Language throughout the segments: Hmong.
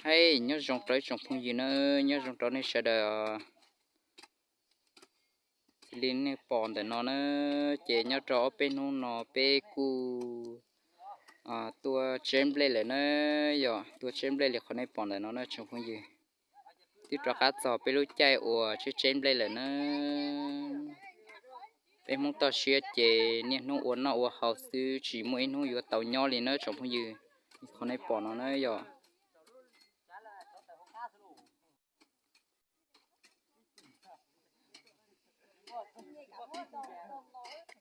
Hais nyob zoo rau ib tsoom phooj ywg na, nyob zoo rau nej sawv daws. Li nej pom ntawm no na, ces nyob rau ob peb hnub no peb kuj tuaj tseb nplej lawm na, yog tuaj tseb nplej li qhov nej pom ntawm no na tsoom phooj ywg. Twb rov qab txog peb lub caij uas tseb tseb nplej lawm na. Peb Hmoob toj siab ces niaj hnub ua noj ua haus xwb, tsis muaj ib hnub yuav tau nyob li na tsoom phooj ywg. Qhov nej pom no na yog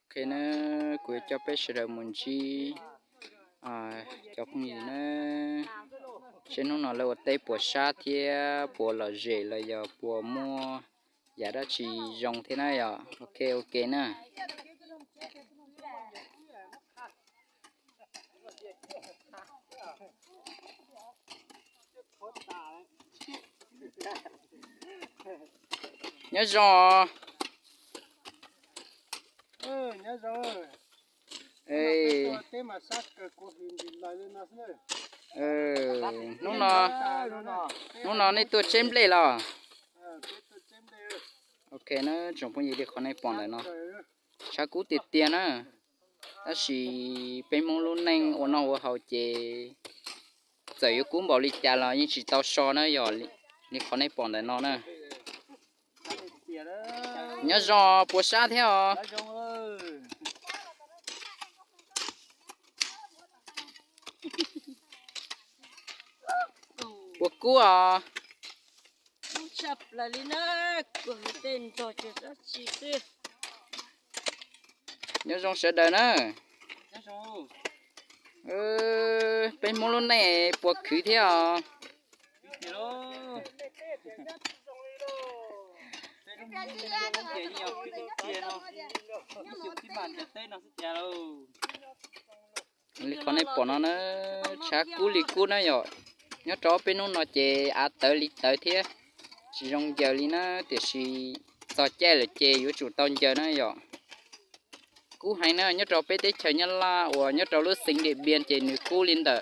Ok na, kuv yuav coj peb sawv daws mus ntsib cov phooj ywg na, seb hnub no lawv ua teb puas sab thiab puas lom zem los yog puas muaj yam dab tsi zoo thiab na yom. Ok, ok na. Nyob zoo. Hnub no, hnub no nej tuaj tseb nplej los? Ok na, tsoom phooj ywg, li qhov nej pom ntawm no, tshav kub tiag tiag na. Tab sis peb Hmoob lub neej ua noj ua haus ces txawm yuav kub npaum li cas los yeej tsis tau so na yom, li qhov nej pom ntawm no na. Nyob zoo, puas sab thiab os? Puas kub os? Nyob zoo sawv daws na. Peb Hmoob lub neej puas khwv thiab os? Li qhov nej pom no na, tshav kub li kub na yom. Nyob rau peb hnub no ces av tawv li tawv thiab, tsis zoo ncaws li na, tiam sis txog caij lawm ces yuav tsum tau ncaws na yom. Kub heev na, nyob rau peb teb chaws Nyab Laj uas nyob rau lub xeev Diam Npias ces nws kub li ntawm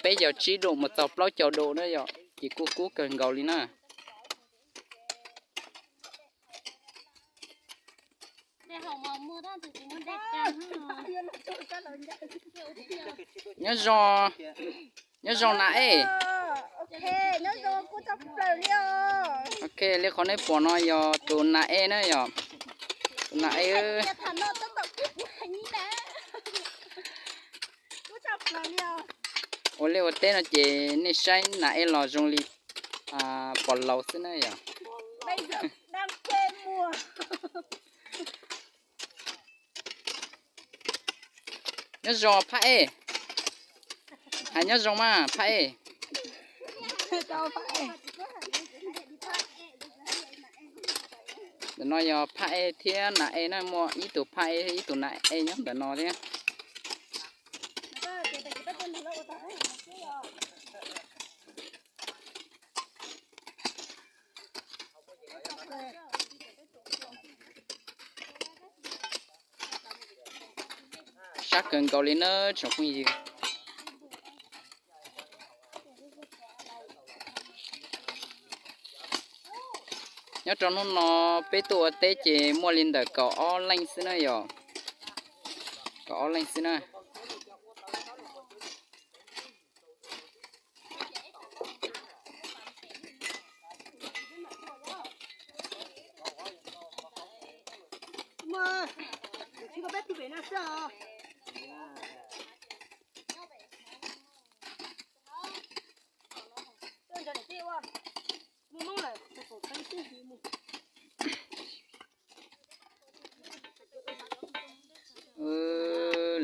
peb caug tsib dum mus txog plaub caug dum na yom, ces kuj kub kawg nkaus li na. Nyob zoo, nyob zoo nas ej. Ok, li qhov nej pom no yog tus nas ej na yom. Tus nas ej. Ua liaj ua teb no ces nej saib nas ej los zoo li pos laus xwb na yom. Nyob zoo phab ej. Hais nyob zoo mas phab ej. Ntawm no yog phab ej thiab nas ej na, muaj ib tug phab ej ib tug nas ej nyob ntawm no thiab. Sab kawg nkaus li na tsoom phooj ywg. Nyob rau hnub no peb tuaj ua teb ces muaj li ntawm kaum ob leej xwb na yom. Kaum ob leej xwb na.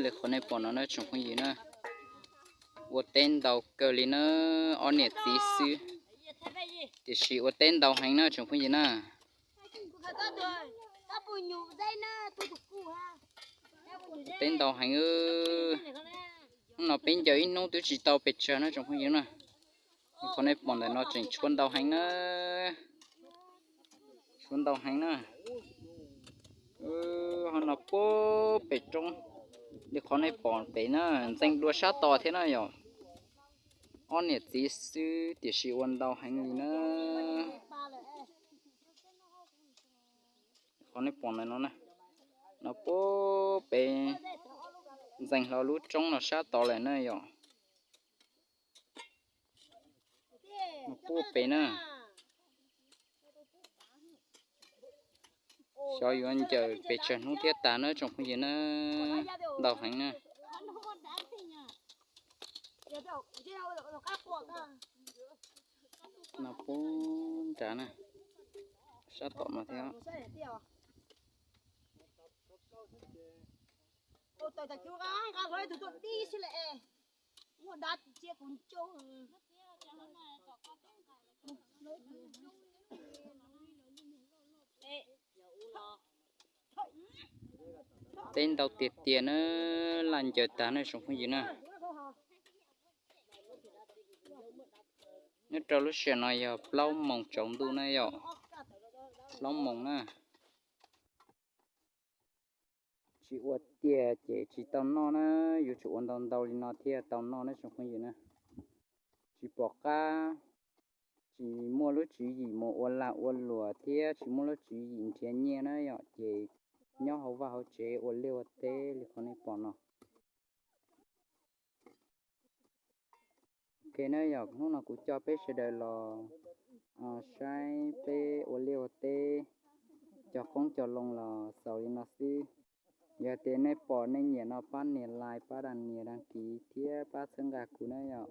Li qhov nej pom no na tsoom phooj ywg na, ua teb ntau kawg li na, ob niam txiv xwb, tiam sis ua teb ntau heev na tsoom phooj ywg na. Ua teb ntau heev. Hnub no peb ncaws ib hnub twb tsis tau pes tsawg na tsoom phooj ywg na. Qhov nej pom ntawm no tseem tshuav ntau heev na. Tshuav ntau heev na. Ho no puag pem roob, li qhov nej pom pem na, ntxeev dua sab tod thiab na yom. Ob niam txiv xwb tiam sis ua ntau heev li na. Qhov nej pom ntawm no na, no puag pem ntxeev hlo lub roob no sab tod lawm na yom. No puag pem na. Xyov yuav ncaws pes tsawg hnub thiaj tag na tsoom phooj ywg na, ntau heev na. No puag nrad na, sab tom no thiab. Teb ntau tiag tiag na, laj ncaws tag na tsoom phooj ywg na. Nyob rau lub sij hawm no yog plaub moos tsaus ntuj na yom, plaub moos na. Tsis ua tiag ces tsis tau noj na, yuav tsum ua ntau ntau li no thiaj tau noj na tsoom phooj ywg na. Tsis pom qab, tsis muaj lub tswv yim mus ua lag ua luam thiab tsis muaj lub tswv yim nrhiav nyiaj na yom, ces nyob hauv vaj hauv tsev ua liaj ua teb li qhov nej pom no. Ok na yom, hnub no kuv coj peb sawv daws los saib peb ua liaj ua teb, cog qoob cog loo los xaus li no xwb. Yog tias nej pom nej nyiam no pab nias like, pab nias đăng ký thiab pab txhawb nqa kuv na yom.